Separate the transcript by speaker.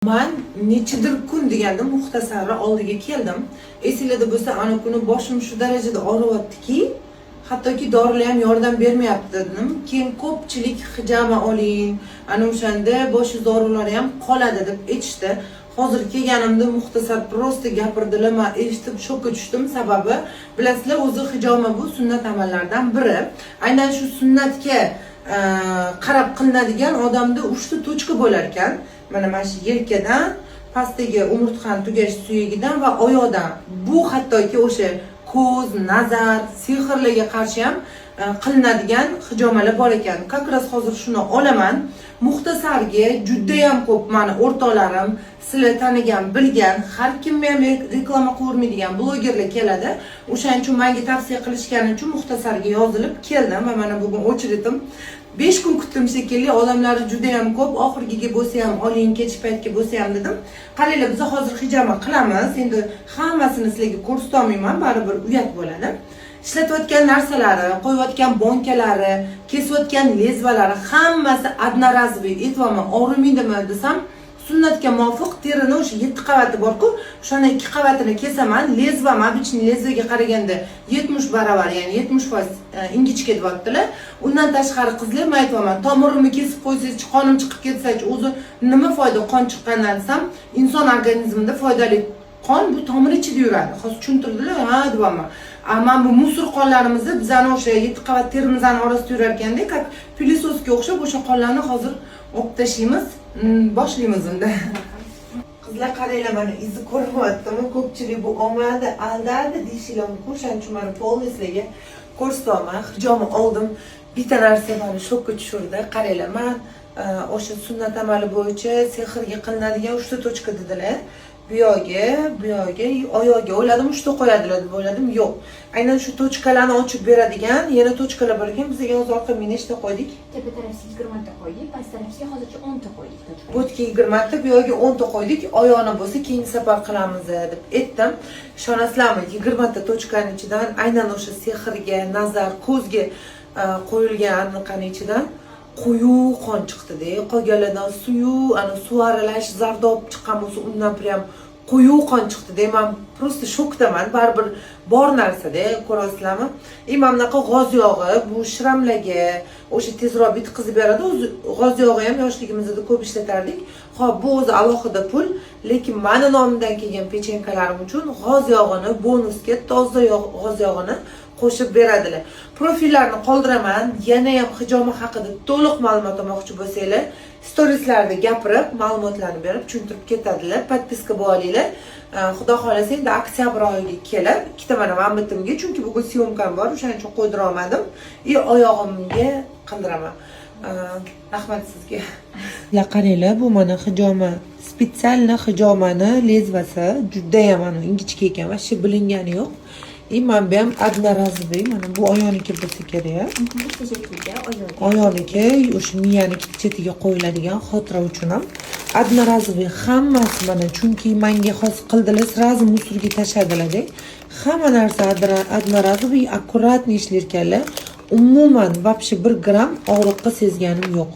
Speaker 1: Man nechidir kun deganda muxtasarni oldiga keldim. Esinglarda bo'lsa, ana kuni boshim shu darajada og'riyaptiki, hattoki dorilar ham yordam bermayapti dedim. Keyin ko'pchilik hijama oling, ana o'shanda boshingiz og'riqlari ham qoladi deb aytishdi. Hozir kelganimda muxtasar просто gapirdilar, man eshitib shokka tushdim. Sababi, bilasizlar, o'zi hijoma bu sunnat amallardan biri. Aynan shu sunnatga qarab qilinadigan odamda uchta точка bo'lar ekan. Mana shu yelkadan, pastdagi umurtqani tugash suyagidan va oyoqdan. Bu hattoki o'sha ko'z, nazar, sehrlarga qarshi ham qilinadigan hijomalar bor ekan. Как раз hozir shuni olaman. Muxtasarga judayam ko'p mani o'rtoqlarim, sizlar tanigan, bilgan, har kimni ham reklama qilavermaydigan blogerlar keladi. O'shaning uchun menga tavsiya qilishgani uchun muxtasarga yozilib keldim va mana bugun очередim. 5 kun kutdim shekilli, odamlari juda ham ko'p. Oxirgiga bo'lsa ham oling, kech paytga bo'lsa ham dedim. Qaranglar, biz hozir hijama qilamiz. Endi hammasini sizlarga ko'rsatolmayman, baribir uyat bo'ladi. Ishlatayotgan narsalari, qo'yayotgan bonkalari, kesayotgan lezvalari hammasi одноразовый. Aytyapman, og'rimaydimi desam, sunnatga muvofiq terini o'sha yetti qavati borku, o'shani ikki qavatini kesaman. Lezvam обычный lezvaga qaraganda 70 baravar, ya'ni 70% ingichka deyaptilar. Undan tashqari, qizlar, man aytyapman, tomirimni kesib qo'ysangizchi, qonim chiqib ketsachi, o'zi nima foyda qon chiqqandan desam, inson organizmida foydali qon bu tomir ichida yuradi. Hozir tushuntirdilar, ha deyapman. A mana bu мусор qonlarimizni bizani o'sha yetti qavat terimizni orasida yurar ekanda, как пылесос ga o'xshab o'sha qonlarni hozir olib tashlaymiz. Boshlaymiz unda. Qizlar, qaranglar, mana izi ko'rinyaptimi? Ko'pchilik bu olmadi, aldadi deyishinglar mumkin. O'shaning uchun mana полный sizlarga ko'rsatyapman. Hijoma oldim. Bitta narsa mani shokka tushirdi. Qaranglar, man o'sha sunnat amali bo'yicha sehrga qilinadigan uchta точка dedilar. Bu yoqga, bu yoqga, oyog'iga. O'yladim, uchta qo'yadilar deb o'yladim. Yo'q. Aynan shu точка larni ochib beradigan yana точка lar bor ekan. Bizga hozir orqamga nechta qo'ydik?
Speaker 2: Tepa tarafiga 20 ta qo'ydik, past tarafiga hozircha 10 ta qo'ydik точка.
Speaker 1: Bu yerga 20 ta, bu yoqga 10 ta qo'ydik. Oyoqni bo'lsa keyingi safar qilamiz deb aytdim. Ishonasizlarmi, 20 ta точка ni ichidan aynan o'sha sehrga, nazar, ko'zga qo'yilgan anaqani ichidan quyuq qon chiqdi-da. Qolganlardan suyuq, ana suv aralash zardob chiqqan bo'lsa, undan прям quyuq qon chiqdi-da. Man просто shokdaman. Baribir bor narsada, ko'rasizlarmi? И mana bunaqa g'oz yog'i, bu шрам larga o'sha tezroq bitqizib beradi. O'zi g'oz yog'i ham yoshligimizda ko'p ishlatardik. Xo'p, bu o'zi alohida pul, lekin mani nomimdan kelgan печенка larim uchun g'oz yog'ini bonusga toza yog', g'oz yog'ini qo'shib beradilar. Profillarni qoldiraman. Yana ham hijoma haqida to'liq ma'lumot olmoqchi bo'lsanglar, storieslarda gapirib, ma'lumotlarni berib, tushuntirib ketadilar. Подписка bo'lib olinglar. Xudo xohlasa, endi oktyabr oyiga kelib, ikkita mana mambitimga, chunki bugun съёмка m bor, o'shaning uchun qo'ydira olmadim. И oyog'imga qildiraman. Rahmat sizga. Sizlar qaranglar, bu mana hijoma, специально hijomani lezvasi judayam mana ingichka ekan, вообще bilingani yo'q. И mana bu ham одноразовый, mana bu oyoqniki bo'lsa kerak.
Speaker 2: Bitta chetiga, oyog'iga.
Speaker 1: Oyoqniki, o'sha miyani chetiga qo'yiladigan xotira uchun ham одноразовый hammasi mana, chunki manga hozir qildilar, сразу мусор ga tashladilarda. Hamma narsa одноразовый, аккуратный ishlar ekanlar. Umuman вообще bir gramm og'riqqa sezganim yo'q.